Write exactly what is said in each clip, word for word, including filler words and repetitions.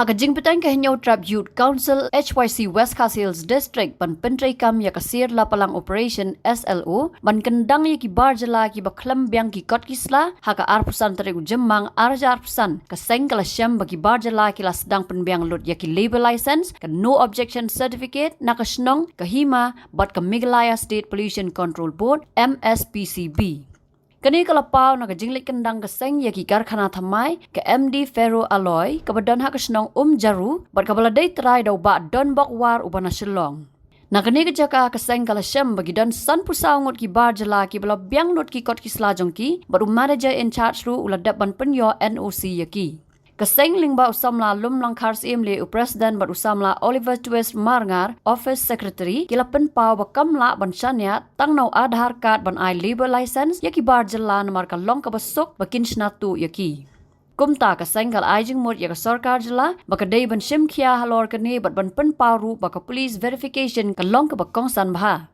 Ha ka jingpynteng ka Hynñiewtrep Youth Council H Y C West Khasi Hills District ban pyntreikam ïa ka Sir Lapalang Operation S L O ban kyndang ïa ki bar jylla kiba khlem biang ki kot ki sla ha ka arphew san tarik u Jymmang arhajar arphew san, ka seng ka la shem ba ki bar jylla ki la sdang pynbiang lut ïa ki labour license, ka no objection certificate na ka shnong, ka hima bad ka Meghalaya State Pollution Control Board, M S P C B. Kane ka la paw na ka jingleit kyndang ka seng ïa ki karkhana thymmai ka M D Ferro Alloy kaba don ha ka shnong Umjaru bad kaba la dei trai da u Bah Donbok War uba na Shillong. Na kane ka jaka ka seng ka la shem ba ki don sanphew saw ngut ki bar jylla kiba la biang lut ki kot ki sla jong ki bad u manager in charge ruh u la dep ban pynïoh N O C ïa ki. Ka seng lyngba u samla Lumlang Kharsyiemlieh u president bad u samla Oliver Twist Marngar office secretary ki la pynpaw ba kam lah ban shaniah tang na u Aadhaar card ban ai labour license ïa ki bar jylla namar ka long kaba suk ba kin shna tuh ïa ki. Kumta ka seng ka la ai jingmut ïa ka sorkar jylla ba ka dei ban shim khia halor kane bad ban pynpaw ruh ba ka police verification ka long kaba kongsan bha.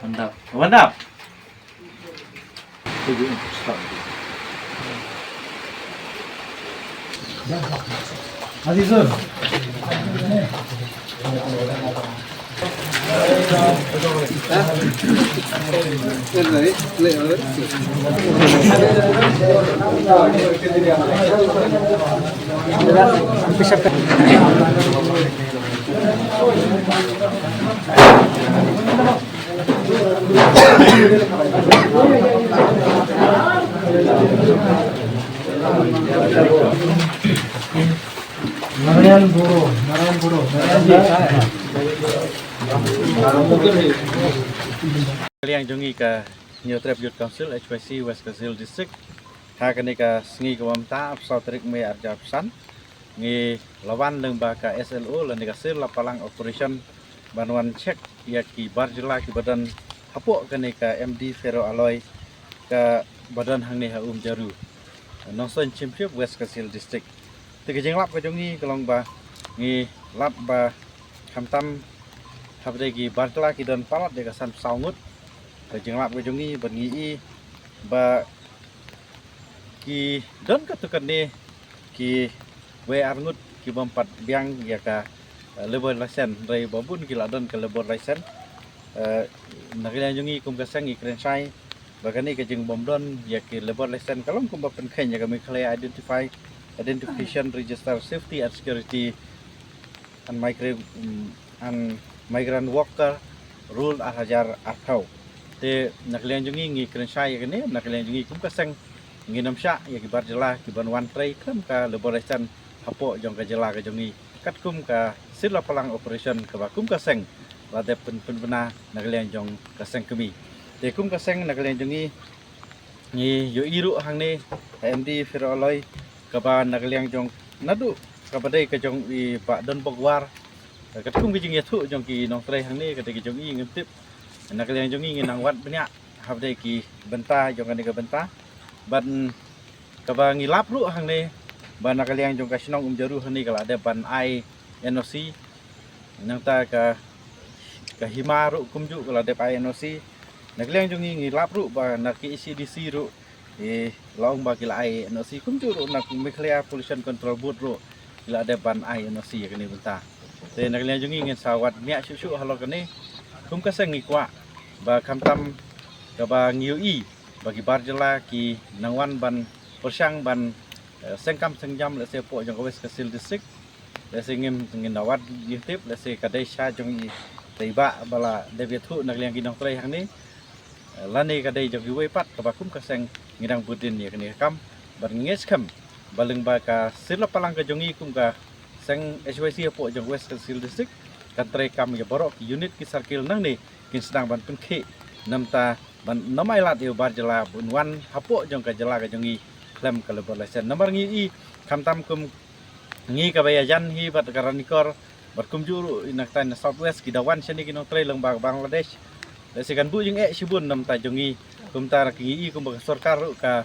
Mantap. Mantap. Azizul. Narayan Boro, Narayan Boro, Narayan Boro. Ka liang jong ngi ka Hynñiewtrep Youth Council H Y C West Khasi Hills District. Ha kane ka sngi kaba mynta arphew saw tarik Mei arhajar arphew san, ngi la wan lyngba ka S L O lane ka Sir Lapalang Operation ban wan check ïa ki bar jylla kiba don hapoh kane ka M D Ferro Alloy kaba don hangne ha Umjaru, Nongstoiñ Shymshop, West Khasi Hills District. Te ka jinglap ka jong ngi ka long ba ngi lap ba khamtam hapdeng ki bar jylla ki don palat ïa ka sanphew saw ngut. Ka jinglap ka jong ngi ba ngi i ba ki don katto katne kiwei ar ngut ki bym pat biang ïa ka, eh, labour license, hynrei ba bun ki la don ka labour license. Eh, na ka liang jong ngi kum ka seng ngi kren shai ba kane ka jingbym don ïa ki labour license ka long kumba pynkheiñ ïa ka Meghalaya Identify, Identification Register Safety and Security and Migra-, mm, and Migrant Worker Rule arhajar arphew. Te na ka liang jong ngi ngi kren shai ïa kane, na ka liang jong ngi kum ka seng ngin ym shah ïa ki bar jylla ki ban wan trei khlem ka labour license hapoh jong ka jylla ka jong ngi. Katkum ka Sir Lapalang Operation kaba kum ka seng la dep pyn-, pynbna na ka liang jong ka seng kmie. Te kum ka seng na ka liang jong ngi ngi ïohi ruh hangne ha M D Ferro Alloy kaba na ka liang jong naduh kaba dei ka jong i Bah Donbok War. Katkum ka jingïathuh jong ki nongtrei hangne ka dei ka jong i ngim tip. Na ka liang jong ngi ngi nang wad bniah hapdeng ki bynta jong kane ka bynta. Ban kaba ngi lap ruh hangne ba na ka liang jong ka shnong Umjaru hangne ka la dep ban ai N O C. Nangta ka, ka hima ruh kumjuh ka la dep ai N O C. Na ka liang jong ngi ngi lap ruh ba na ka E C D C ruh i la ong ba ki la ai N O C, kumjuh ruh na ka Meghalaya Pollution Control Board ruh ki la dep ban ai N O C ïa kane bynta. Te na ka liang jong ngi ngin sa wad bniah shuh shuh halor kane. Kum ka seng ngi kwah ba khamtam kaba ngi ïohi ba ki bar jylla ki nang wan ban pyrshang ban, eh, seng kam seng jam lehse hapoh jong ka West Khasi Hills District. Lehse ngim, ngin da wad ïa tip lehse ka dei sha jong i tei ba ba la dep ïathuh na ka liang ki nongtrei hangne, eh, lane ka dei jong kiwei pat kaba kum ka seng ngi dang bud dien ïa kane ka kam. Bad ngi ngeit skhem ba lyngba ka Sir Lapalang ka jong ngi kum ka seng H Y C hapoh jong West Khasi Hills District kan trei kam ïa baroh ki unit ki circle nangne kin sdang ban pynkhih namar ban ym ailad ïa u bar jylla ban wan hapoh jong ka jylla ka jong ngi khlem ka labour license. Namar ngi i khamtam kum ngi kaba ïajan hi bad ka Ranikor bad kumjuh ruh i nangta na South West ki da wan shane ki nongtrei lyngba ka Bangladesh. Lehse kan buh jingeh shibun namar jong ngi, kumta ngi i kumba ka sorkar ruh ka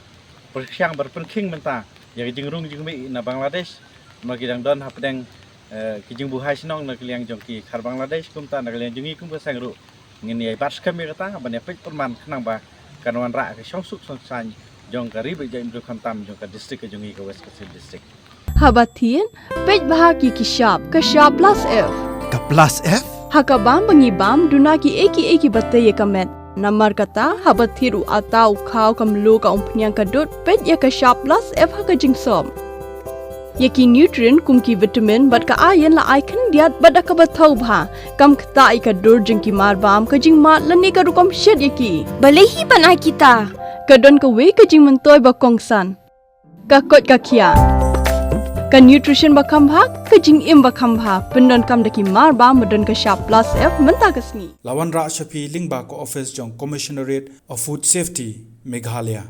pyrshang ban pynkhih mynta ïa ka jingrung jingmih na Bangladesh. Namar ki dang don hapdeng, eh, ki jingbuhai shnong na ka liang jong ki khar Bangladesh, kumta na ka liang jong ngi kum ka seng ruh Ngin ïa bat skhem ïa kata ban ïa peit pyrman khnang ba kan wanrah ka shongsuk shongsaiñ jong ka ri bad jaitbynriew khamtam jong ka district ka jong ngi ka West Khasi Hills District. Haba thied, peit bha ki ki shap, ka shap plus F. Ka plus F? Ha ka bam ba ngi bam, duna ki ei ki ei ki ba tei ïa ka met. Namar kata, haba thied u ata, u khaw, ka mluh, ka umphniang, ka dud, peit ïa ka shap plus F ha ka jingsop. Ïa ki nutrient kum ki vitamin bad ka iron la ai khyndiat bad da kaba thaw bha. Kam ktah ïa ka dur jong ki mar bam, ka jingmad lane ka rukom shet ïa ki. Balei hi ban ai kita? Ka don kawei ka jingmyntoi ba kongsan. Ka koit ka khiah. Ka nutrition ba kham bha, ka jingim ba kham bha. Pyndonkam da ki mar bam ba don ka shap plus F mynta ka sngi. La wanrah sha phi lyngba ka office jong Commissionerate of Food Safety, Meghalaya.